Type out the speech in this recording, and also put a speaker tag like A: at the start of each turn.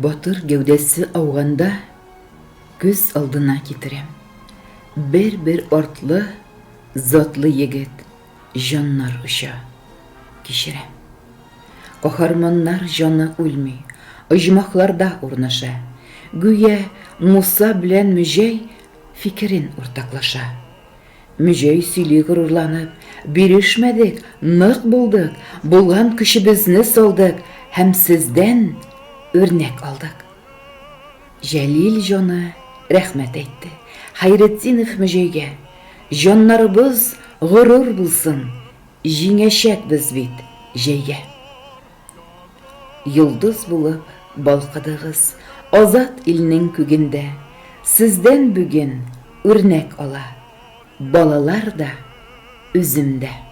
A: Батыр гәүдәсе ауганда күз алдына китерәм. Бер-бер артлы затлы егет җаннар оча, кичерәм. Каһарманнар җаны үлми, оҗмахларда урнаша. Гүя Муса белән Мөҗәй фикерен уртаклаша. Мөҗәй сөйли горурланып, Бирешмәдек, нык булдык, булган көчебезне салдык һәм сездән үрнәк алдык. Җәлил җаны рәхмәт әйтте Хәйретдинов Мөҗәйгә, Җаннарыбыз горур булсын, җиңәчәкбез бит җәйгә. Йолдыз булып балкыдыгыз азат илнең күгендә, Сездән бүген үрнәк ала балалар да, үзем дә.